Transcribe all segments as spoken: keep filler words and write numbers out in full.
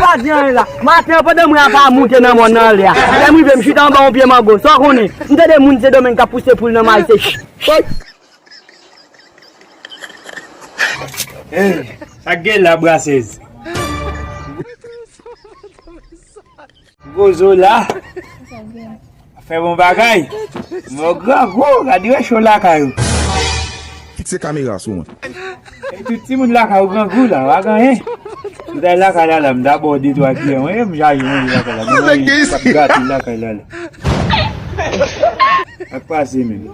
Pa di anyen la. Maten an, pandan mwen ap moute nan mòn nan anlè a, lè m rive, m chita anba yon pye mango. Sa w konnen? M tande moun Sendomeng k ap pouse poul nan mayi, se ch-, ch-. Hey, sa k gen la, brasèz? Gwo zo la. Fè bon bagay. Mò grangou, gade wè cho lakay ou. Fikse kamera sou mwen. E tout timoun lakay ou grangou la, w a genyen. M t al lakay la la, m dabò de twa kliyan, wi, m jayi manje lakay la. M manje, m t ap gate lakay la la. Sa k pase menm?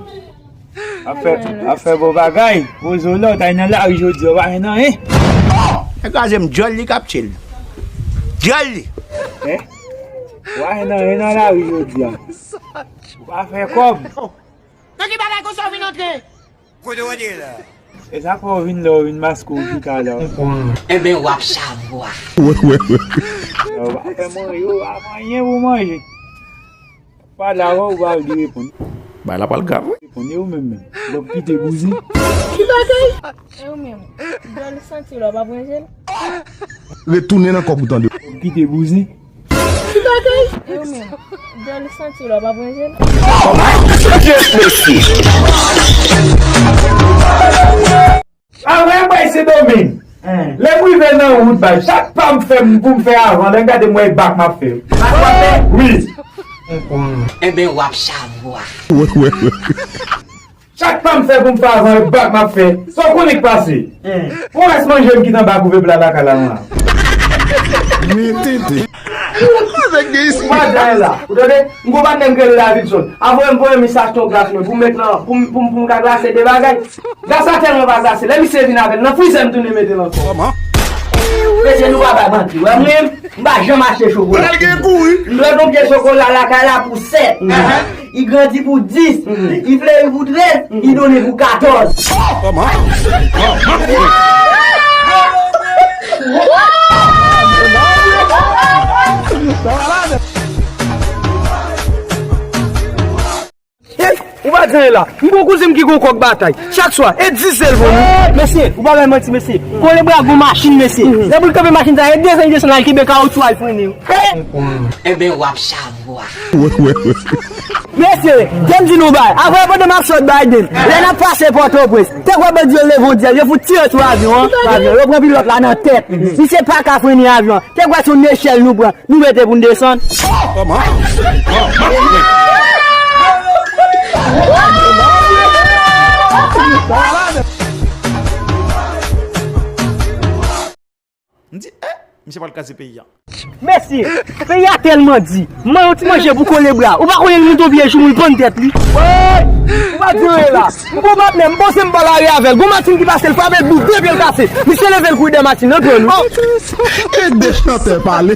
Ap fè, ap fè bon bagay. Poze w la, w ta nan lari jodi a, w pa fè nan, hein? Nèg kraze m, dyòl li k ap tchil. Dyòl li. Hein? W pa fè nan, hein, nan lari jodi a. W pa fè kòb. Nan ki bagay konsa w vin antre? Kote w antre la? E sa fè w vin la, w vin maske w chita la. Enben, w ap savwa. Wi, wi, wi. W pa fè manje, w pa fè anyen pou manje. Pale avè w, ou pa vle reponn. Bagay la pral grav, wi. Reponn, e ou menm menm? Donk kite bouzen. Ki bagay? E ou menm? Dyòl santi w la, w pa pran jel? Retounen nan kòb ou tande. Donk kite bouzen. Ki bagay? E ou menm? Dyòl santi w la, w pa pran jel? Yes, mesye. Avè bay Sendomeng. Lè m rive nan wout, bay, chak pa m fè m pou m fè avan, lè m gade m wè e bak m ap fè. Bak w ap fè? Wi. Enben, w ap savwa. Chak pa m fè pou m fè avan, e bak m ap fè. Sa w konnen k pase? Pou rès manje m kite anba kouvèb la lakay la, non la. Ou pa di anyen la. Ou tande? M gon patnè m k rele Davidson. Avoye m voye mesaj ton glas mwen pou m met nan, pou m, pou m, pou m ka glase de bagay. Glas la tèlman pa glase, lè misye vin avè l, nan frizè m tounen mete l ankò. Mesye, nou pa bay manti. Wè mwen, m pa janm achte chokola. Pral gen kou, wi. M dwe gon pye chokola lakay la pou sèt. I grandi pou dis. I fleri pou trèz. I donnen pou katòz. Hey, ou pa di anyen la. M gon kouzen m ki gon kòk batay. Chak swa, e dis zèl bon wi. Mesye, ou pa bay manti, mesye. Kolebra gon machin, mesye. Depi l kanpe machin sa, e desann, desann, al kenbe kawotchou, al frennen. Enben, w ap savwa. Mesye, te m di nou bay, avan pandan m ap sot Biden, lè n ap pase Pòtoprens, te kwè bandi yo leve yon dyèl, yo fout tire sou avyon an, avyon, yo pran pilòt la nan tèt. Misye pa ka frennen avyon an. Te kwè se yon nechèl nou pran, nou mete pou n desann. M di, eh, misye pral kraze peyi a. Mesye, peyi a tèlman di. M ban yon ti manje pou Kolebra. Ou pa konnen l moute yon pye choumoul pann tèt li. Woy! Ou pa di anyen la. M gon patnè, m panse m pa lari avè l. Gon machin ki pase, l frape l bouf, de pye l kase. Misye leve l kouri dèyè machin nan, pran nou. E de chantè pale.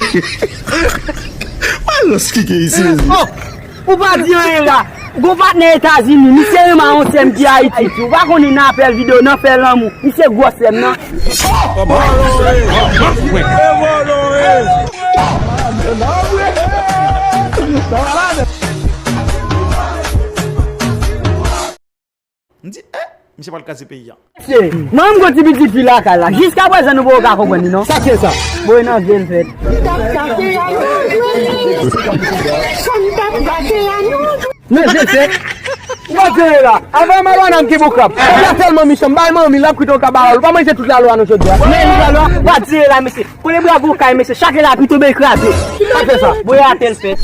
Alòs ki gen isi, mezanmi. Oh! Ou pa di anyen la. Gon patnè Etazini, misye renmen yon sè m ki Ayiti. Ou pa konnen nan apèl videyo, nan fè lanmou. Misye gwòs sè m nan. M di, eh, misye pral kraze peyi a. Mesye, mwen menm gon ti pitit fi lakay la. Jiskaprezan nou poko ka konprann li non. Sa k ye sa? Voye nan vye l fèt. Nan vye l fèt. Ou pa di anyen la. Avan malwa nan ki boukrab. Kòb la tèlman mechan, m bay manmi l ap kwit yon kabaròl. Ou pa manje tout lalwa non jodi a. Men li lalwa, pa di anyen la, mesye. Kolebra gon kay, mesye. Chak lapli tonbe kraze. Sa k fè sa? Voye atè l fèt.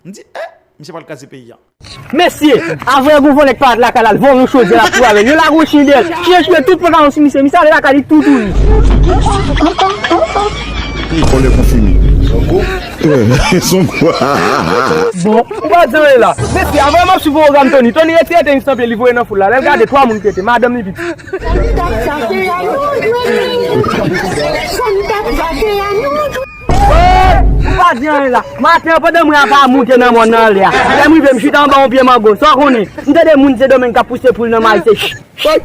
M di, eh, misye pral kraze peyi a. Mesye, avan yon gon vòlè k parèt lakay la, l vòlè yon chodyè la pou avè l. Yo lage yon chen dèyè l. Chen chen tout pantalon sou misye. Misye ale lakay li tou tou li. Vòlè konfime. Son gwo. Bon, ou pa di anyen la. Mesye, avan m ap swiv pwogram Tony. Tony retire tenis nan pye li voye nan foul la. Lè l gade twa moun k rete, madanm li pitit. Ou pa di anyen la. Maten an, pandan mwen ap moute nan mòn nan anlè a, lè m rive, m chita anba yon pye mango. Sa w konnen? M tande moun Sendomeng k ap pouse poul nan mayi, se ch-, ch-.